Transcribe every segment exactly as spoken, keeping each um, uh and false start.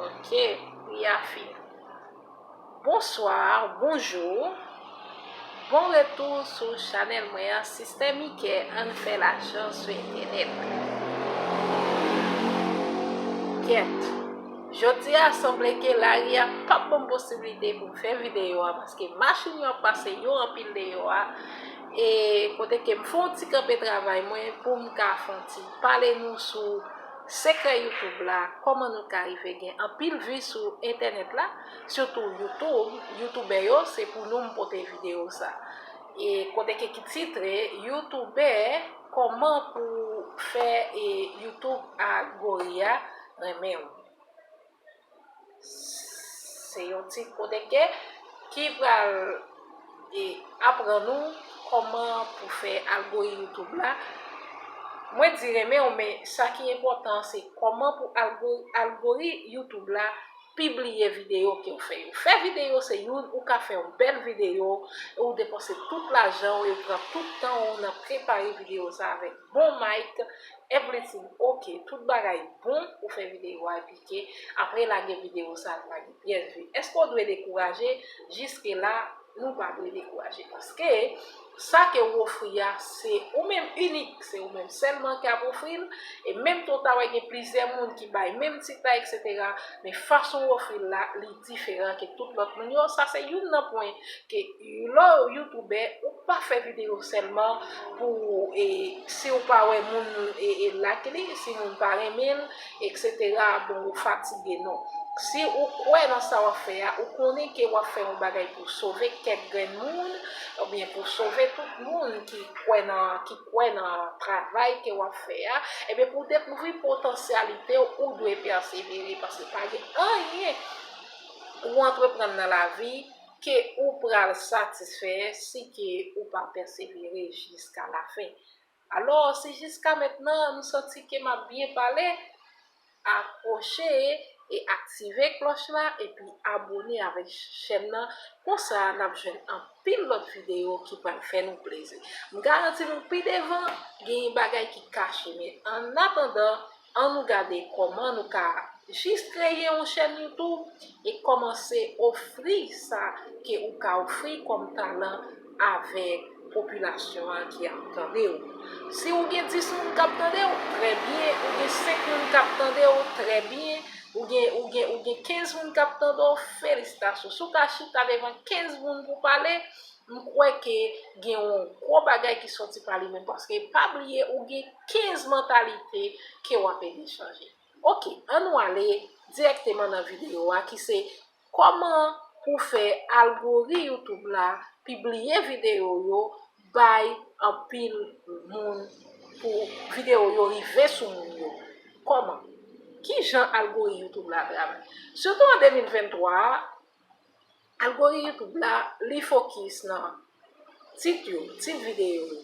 Ok, priya fini. Bonswa, bonjou. Bon retou sou chanèl mwen an, Sistè Mike, ann fè lajan sou entènèt. Kèt, jodi a sanble ke lari a p ap ban m posiblite pou m fè videyo a, paske machin yo ap pase yo anpil deyò a, e kote ke m fè yon ti kanpe travay mwen pou m ka fè yon ti pale nou sou sekrè YouTube la, kòman nou ka rive gen anpil vi sou entènèt la, sitou YouTube, youtubè yo, se pou nou m pote videyo sa. E kote ke ki titre, youtubè, kòman pou fè e YouTube algori a renmen w. Se yon tit kote ke ki pral e aprann ou kòman pou fè algori YouTube la. Mwen di renmen w, men sa ki enpòtan se kòman pou algo, algori YouTube la pibliye videyo ke w fè yo. Fè videyo se youn, ou ka fè yon bèl videyo, e ou depanse tout lajan w, e ou pran tout tan w nan prepare videyo sa avèk bon mic, everything ok, tout bagay bon, ou fè videyo a, epi ke apre lage videyo sa, l lage pyès vi. Èske w dwe dekouraje? Jiske la, nou pa dwe dekouraje, paske sa ke w ofri a, se ou menm inik, se ou menm sèlman k ap ofri l, e menm tou ta wè gen plizyè moun ki bay menm tit la, etsetera, men fason w ofri l la, li diferan ke tout lòt moun yo. Sa se youn nan pwen ke lè w youtubè, ou pa fè videyo sèlman pou, e, si w pa wè moun, e, e, like li, si moun pa renmen l, etsetera, bon, ou fatige, non. Si ou kwè nan sa w ap fè a, ou konnen ke w ap fè yon bagay pou sove kèk grenn moun, oubyen pou sove tout moun ki kwè nan, ki kwè nan travay ke w ap fè a, ebyen, pou w dekouvri potansyalite w, ou dwe pèsevere, paske pa gen anyen ou antreprann nan lavi ke ou pral satisfè si ke ou pa pèsevere jiska lafen. Alò, si jiska mentnan nou santi ke m ap byen pale, akwoche e aktive klòch la, epi abone avèk chèn nan. Konsa, n ap jwenn anpil lòt videyo ki pral fè nou plezi. M garanti nou pi devan, gen bagay ki kache, men annatandan, ann nou gade kòman nou ka jis kreye yon chèn YouTube e kòmanse ofri sa ke ou ka ofri kòm talan avèk popilasyon an ki ap tande w. Si ou gen dis moun k ap tande w, trè byen. Ou gen senk moun k ap tande w, trè byen. Ou gen, ou gen, ou gen kenz moun k ap tande w, felisitasyon. Si w ka chita devan kenz moun pou pale, m kwè ke gen yon gwo bagay ki sòti pa li menm, paske pa bliye ou gen kenz mantalite ke w ap ede chanje. Ok, ann nou ale dirèkteman nan videyo a, ki se kòman pou fè algori YouTube la pibliye videyo yo bay anpil moun pou videyo yo rive sou moun yo. Kòman? Ki jan algori YouTube la travay? Sitou an de mil venntwa a, algori YouTube la, li fokis nan tit yo, tit videyo yo.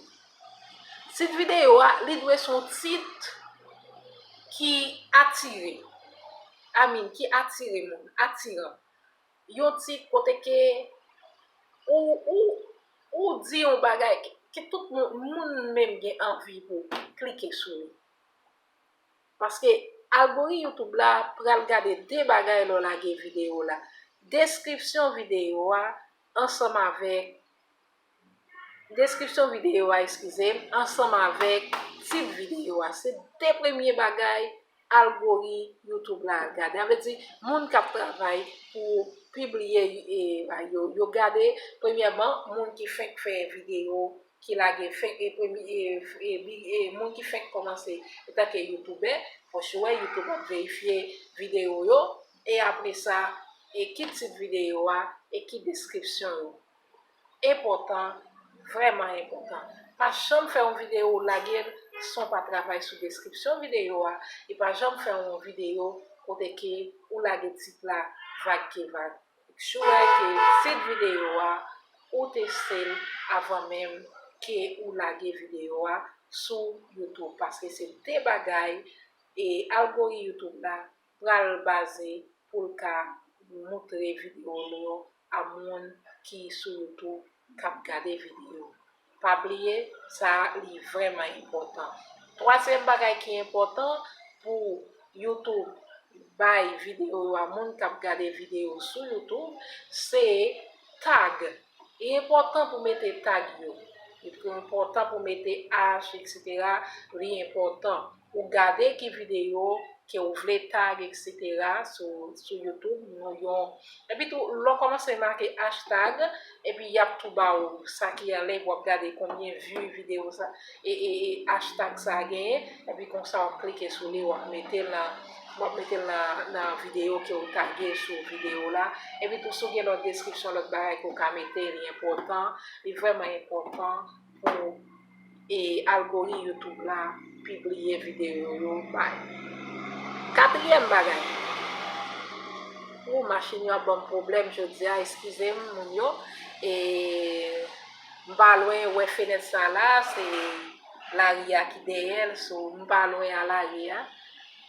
Tit videyo a, li dwe se yon tit ki atire. I mean, ki atire moun, atiran. Yon tit kote ke ou, ou, ou di yon bagay ke, ke tout moun, moun menm gen anvi pou klike sou li. Paske algori YouTube la pral gade de bagay lè w lage videyo la. Deskripsyon videyo a ansanm avèk, deskripsyon videyo a, eskize m, ansanm avèk tit videyo a. Se de premye bagay algori YouTube la al gade. Sa vle di, moun k ap travay pou pibliye, e, yo, yo gade, premyèman, moun ki fenk fè videyo, ki lage fenk, e, premye, e, e, bi- e, moun ki fenk kòmanse antanke youtubè, fò sure YouTube ap verifye videyo yo, e apre sa, e ki tit videyo a, e ki deskripsyon yo. Enpòtan, vrèman enpòtan. Pa janm fè yon videyo ou lage l san w pa travay sou deskripsyon videyo a, e pa janm fè yon videyo kote ke ou lage tit la vag ke vag. Make sure ke tit videyo a, ou teste l avan menm ke ou lage videyo a sou YouTube, paske se de bagay e algori YouTube la pral baze pou l ka moutre videyo nou yo a moun ki sou YouTube k ap gade videyo. Pa bliye, sa a, li vrèman enpòtan. Twazyèm bagay ki enpòtan pou YouTube bay videyo yo a moun k ap gade videyo sou YouTube, se tag. Li enpòtan pou mete tag yo. Li enpòtan pou mete H, etsetera. Li enpòtan. Ou gade ki videyo ke w vle tag, etsetera, sou, sou YouTube, nou yon. Epi tou, lè w kòmanse make hashtag, epi y ap tou ba w sa ki anlè, w ap gade konbyen vi videyo sa, e, e, e hashtag sa genyen, epi konsa w ap klike sou li, w ap mete l nan, w ap mete l nan, nan videyo ke w tage sou videyo la. Epi tou, si w gen lòt deskripsyon, lòt bagay ke w ka mete, li enpòtan, li vrèman enpòtan pou e algori YouTube la pibliye videyo yo bay. Katriyèm bagay, ou machin yo ap ban m pwoblèm jodi a, eskize m moun yo. E m pa lwen wè fenèt sa la, se lari a ki dèyè l, so m pa lwen a lari a.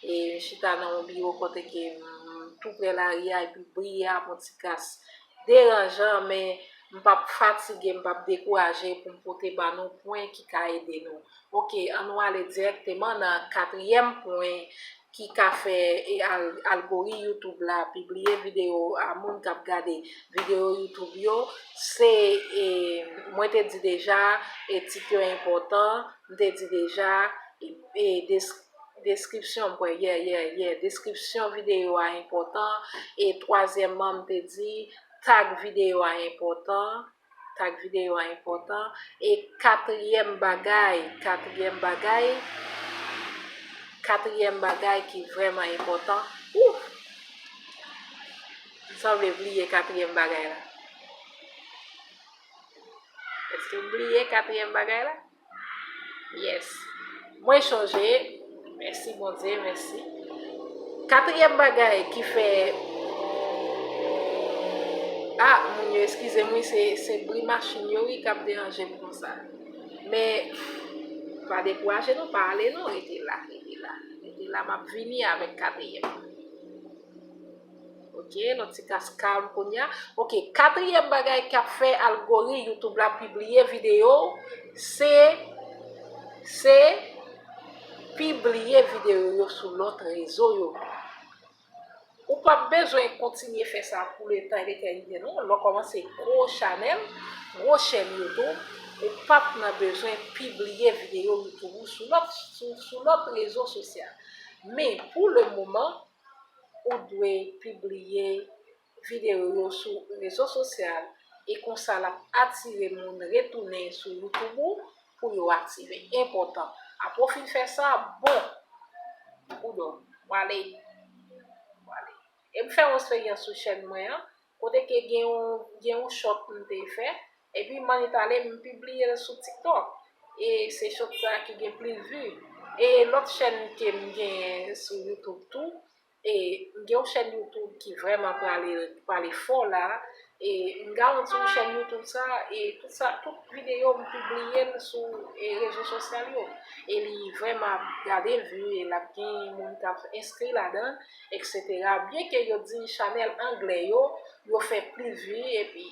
E m chita nan yon biwo kote ke m tou prè lari a, epi bri a ap yon ti kas deranjan, men m p ap fatige, m p ap dekouraje pou m pote ba nou pwen ki ka ede nou. Oke, ann nou ale dirèkteman nan katriyèm pwen ki ka fè e al, algori YouTube la pibliye videyo a moun k ap gade videyo YouTube yo. Se, e, mwen te di deja, e tit yo enpòtan, m te di deja, e, e des-, deskripsyon, m kwè, yeah, yeah, yeah, deskripsyon videyo a enpòtan. E twazyèmman, m te di, tag videyo a enpòtan. Tag videyo a enpòtan. E katriyèm bagay, katriyèm bagay, katriyèm bagay ki vrèman enpòtan. Ou! M sanble bliye katriyèm bagay la. Èske m bliye katriyèm bagay la? Yes. Mwen chonje. Mèsi, Bondye, mèsi. Katriyèm bagay ki fè, ah, moun yo, eskize m, wi, se, se bri machin yo, wi, k ap deranje m konsa. Men, pa dekouraje non, pa ale non, rete la, rete la. Rete la, m ap vini avèk katriyèm. Oke, lòt ti kas kalm kounye a. Oke, katriyèm bagay k ap fè algori YouTube la pibliye videyo, se, se pibliye videyo yo sou lòt rezo yo. Ou p ap bezwen kontinye fè sa pou letan e letènite, non. Lè w kòmanse gwo chanèl, gwo chèn YouTube, ou p ap nan bezwen pibliye videyo YouTube ou sou lòt, sou, sou lòt rezo sosyal. Men, pou le moman, ou dwe pibliye videyo yo sou rezo sosyal, e konsa l ap atire moun retounen sou YouTube ou pou yo aktive. Enpòtan. Apre w fin fè sa, bon, ou dò, w ale, w ale. E m fè yon eksperyans sou chèn mwen an, kote ke gen yon, gen yon short m te fè, epi m annik ale m pibliye l sou TikTok. E se short sa ki gen plis vi. E lòt chèn ke m genyen sou YouTube tou, e m gen yon chèn YouTube ki vrèman prale, prale fò la. E m garanti w chèn YouTube sa, e tout sa, tout videyo m pibliye l sou, e, rezo sosyal yo. E li vrèman ap gade vi, e l ap gen moun k ap enskri ladan, etsetera. Byenke yo di chanèl anglè yo, yo fè plis vi, epi,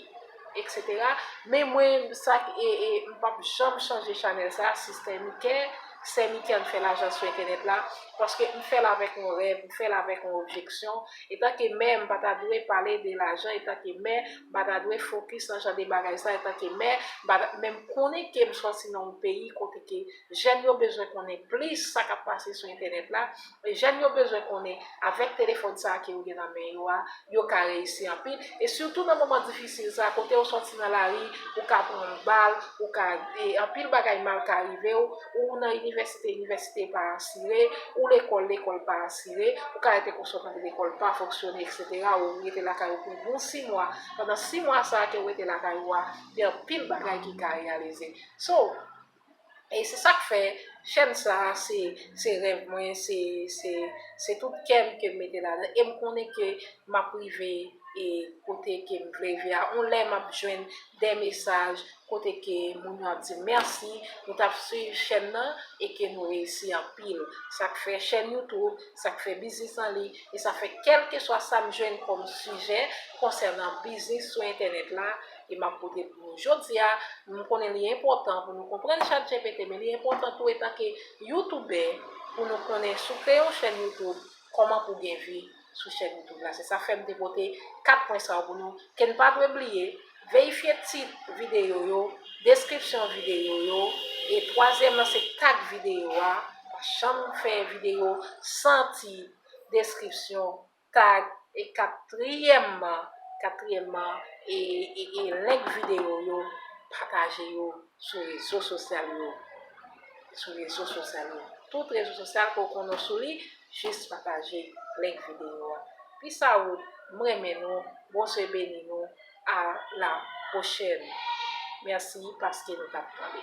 etsetera. Men mwen, sa k, e, e, m p ap janm chanje chanèl sa, Sistè Mikè, Sè Mikè, ann fè lajan sou entènèt la, paske m fè l avèk yon rèv, m fè l avèk yon objeksyon. Etanke mè, m pa ta dwe pale de lajan, etanke mè, m pa ta dwe fokis nan jan de bagay sa, etanke mè, m pa ta, men m konnen ke m sòti nan yon peyi kote ke jèn yo bezwen konnen plis sa k ap pase sou entènèt la, e jèn yo bezwen konnen avèk telefòn sa a ke yo gen nan men yo a, yo ka reyisi anpil. E sitou nan moman difisil sa, kote w sòti nan lari, ou ka pran bal, ou ka, e, anpil bagay mal ka rive w, ou nan inivèsite, inivèsite pa asire, ou lekòl, lekòl pa asire, ou ka rete konsa w tande lekòl pa fonksyone, etsetera, ou rete lakay ou pou bon sis mwa. Pandan sis mwa sa a ke w rete lakay ou a, gen anpil bagay ki ka reyalize. So, E se sa k fè chèn sa a, se, se rèv mwen, se, se, se tout kè m ke m mete ladan. E m konnen ke m ap rive e kote ke m vle rive a. Yon lè m ap jwenn de mesaj kote ke moun yo ap di m mèsi, nou t ap swiv chèn nan e ke nou reyisi anpil. Sa k fè chèn YouTube, sa k fè biznis an liy, e sa fè kèlkeswa sa m jwenn kòm sijè konsènan biznis sou entènèt la, e m ap pote pou nou. Jodi a, m konnen li enpòtan pou nou konprann ChatGPT, men li enpòtan tou etanke youtubè pou nou konnen si w kreye yon chèn YouTube, kòman pou gen vi sou chèn YouTube la. Se sa fè m te pote kat pwen sa yo pou nou. Ke n pa dwe bliye, verifye tit videyo yo, deskripsyon videyo yo, e twazyèm nan se tag videyo a. Pa janm fè videyo san tit, deskripsyon, tag, e katriyèmman, katriyèmman, e, e, e link videyo yo, pataje yo sou rezo sosyal yo. Sou rezo sosyal yo. Tout rezo sosyal ke w konnen w sou li, jis pataje link videyo a. Peace out, m renmen nou, Bondye beni nou, a la pwochèn. Mèsi paske nou t ap tande.